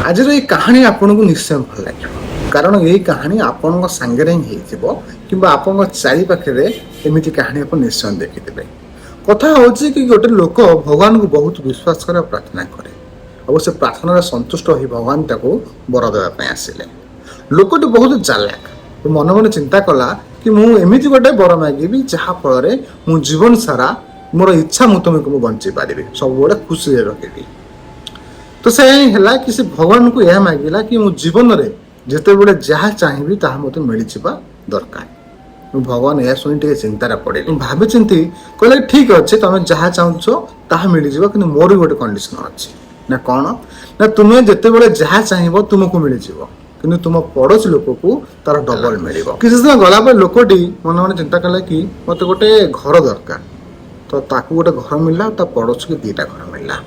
ଆଜିର ଏଇ କାହାଣୀ ଆପଣଙ୍କୁ ନିଶ୍ଚୟ ଭଲ ଲାଗିବ, କାରଣ ଏଇ କାହାଣୀ ଆପଣଙ୍କ ସାଙ୍ଗରେ ହିଁ ହେଇଥିବ କିମ୍ବା ଆପଣଙ୍କ ଚାରିପାଖରେ ଏମିତି କାହାଣୀ ଆପଣ ନିଶ୍ଚୟ ଦେଖିଥିବେ। କଥା ହେଉଛି କି ଗୋଟେ ଲୋକ ଭଗବାନଙ୍କୁ ବହୁତ ବିଶ୍ୱାସ କରେ ଆଉ ପ୍ରାର୍ଥନା କରେ। ଅବଶ୍ୟ ପ୍ରାର୍ଥନାରେ ସନ୍ତୁଷ୍ଟ ହୋଇ ଭଗବାନ ତାକୁ ବର ଦେବା ପାଇଁ ଆସିଲେ। ଲୋକଟି ବହୁତ ଚାଲାକ। ମନେ ମନେ ଚିନ୍ତା କଲା କି ମୁଁ ଏମିତି ଗୋଟେ ବର ମାଗିବି, ଯାହା ଫଳରେ ମୁଁ ଜୀବନ ସାରା ମୋର ଇଚ୍ଛା ମୁତାବକ ମୁଁ ବଞ୍ଚି ପାରିବି, ସବୁବେଳେ ଖୁସିରେ ରହିବି। ତ ସେ ହିଁ ହେଲା କି ସେ ଭଗବାନଙ୍କୁ ଏହା ମାଗିଲା କି ମୁଁ ଜୀବନରେ ଯେତେବେଳେ ଯାହା ଚାହିଁବି, ତାହା ମୋତେ ମିଳିଯିବା ଦରକାର। ଭଗବାନ ଏହା ଶୁଣି ଟିକେ ଚିନ୍ତାରେ ପଡ଼ିଲେ। ଭାବି ଚିନ୍ତି କହିଲେ, "ଠିକ ଅଛି, ତମେ ଯାହା ଚାହୁଁଛ ତାହା ମିଳିଯିବ, କିନ୍ତୁ ମୋର ବି ଗୋଟେ କଣ୍ଡିସନ ଅଛି।" ନା କ'ଣ? ନା, ତୁମେ ଯେତେବେଳେ ଯାହା ଚାହିଁବ ତୁମକୁ ମିଳିଯିବ, କିନ୍ତୁ ତୁମ ପଡ଼ୋଶୀ ଲୋକକୁ ତାର ଡବଲ ମିଳିବ। କିଛି ଦିନ ଗଲା ପରେ ଲୋକଟି ମନେ ମନେ ଚିନ୍ତା କଲା କି ମତେ ଗୋଟେ ଘର ଦରକାର। ତ ତାକୁ ଗୋଟେ ଘର ମିଳିଲା ଆଉ ତା ପଡ଼ୋଶୀକୁ ଦିଟା ଘର ମିଳିଲା।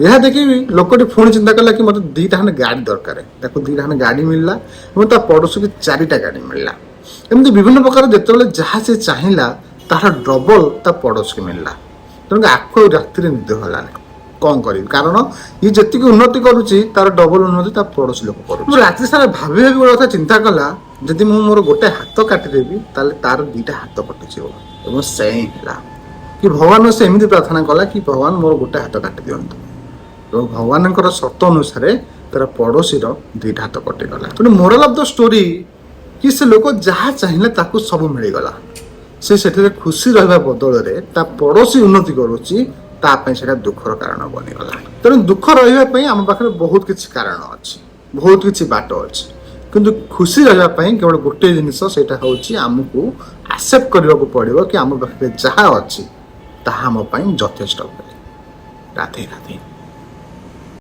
ଏହା ଦେଖି ଲୋକଟି ପୁଣି ଚିନ୍ତା କଲା କି ମତେ ଦିଟା ଖଣ୍ଡେ ଗାଡ଼ି ଦରକାର। ତାକୁ ଦିଟା ଖଣ୍ଡେ ଗାଡ଼ି ମିଳିଲା ଏବଂ ତା ପଡ଼ୋଶୀକୁ ଚାରିଟା ଗାଡ଼ି ମିଳିଲା। ଏମିତି ବିଭିନ୍ନ ପ୍ରକାର ଯେତେବେଳେ ଯାହା ସେ ଚାହିଁଲା, ତାର ଡବଲ ତା ପଡ଼ୋଶୀକୁ ମିଳିଲା। ତେଣୁ ଆକୁ ଆଉ ରାତିରେ ନିଦ ହେଲାନି, କଣ କରିବି? କାରଣ ଇଏ ଯେତିକି ଉନ୍ନତି କରୁଛି, ତାର ଡବଲ ଉନ୍ନତି ତା ପଡ଼ୋଶୀ ଲୋକ କରୁଛି। ମୁଁ ରାତି ସାରା ଭାବି ଭାବି ଗୋଟେ କଥା ଚିନ୍ତା କଲା, ଯଦି ମୁଁ ମୋର ଗୋଟେ ହାତ କାଟିଦେବି, ତାହେଲେ ତାର ଦିଟା ହାତ କଟିଯିବ। ଏବଂ ସେ ହିଁ ହେଲା କି ଭଗବାନ ସେ ଏମିତି ପ୍ରାର୍ଥନା କଲା କି ଭଗବାନ, ମୋର ଗୋଟେ ହାତ କାଟି ଦିଅନ୍ତୁ। ଏବଂ ଭଗବାନଙ୍କର ସର୍ତ୍ତ ଅନୁସାରେ ତାର ପଡ଼ୋଶୀର ଦିଟା ହାତ କଟିଗଲା। ତେଣୁ ମୋରାଲ ଅଫ the story କି ସେ ଲୋକ ଯାହା ଚାହିଁଲା, ତାକୁ ସବୁ ମିଳିଗଲା। ସେ ସେଠାରେ ଖୁସି ରହିବା ବଦଳରେ ତା ପଡ଼ୋଶୀ ଉନ୍ନତି କରୁଛି, ତା ପାଇଁ ସେଇଟା ଦୁଃଖର କାରଣ ବନିଗଲା। ତେଣୁ ଦୁଃଖ ରହିବା ପାଇଁ ଆମ ପାଖରେ ବହୁତ କିଛି କାରଣ ଅଛି, ବହୁତ କିଛି ବାଟ ଅଛି, କିନ୍ତୁ ଖୁସି ରହିବା ପାଇଁ କେବଳ ଗୋଟିଏ ଜିନିଷ, ସେଇଟା ହେଉଛି ଆମକୁ ଆକ୍ସେପ୍ଟ କରିବାକୁ ପଡ଼ିବ କି ଆମ ପାଖରେ ଯାହା ଅଛି, ତାହା ଆମ ପାଇଁ ଯଥେଷ୍ଟ ବୋଲି। ରାଧେ ରାଧେ।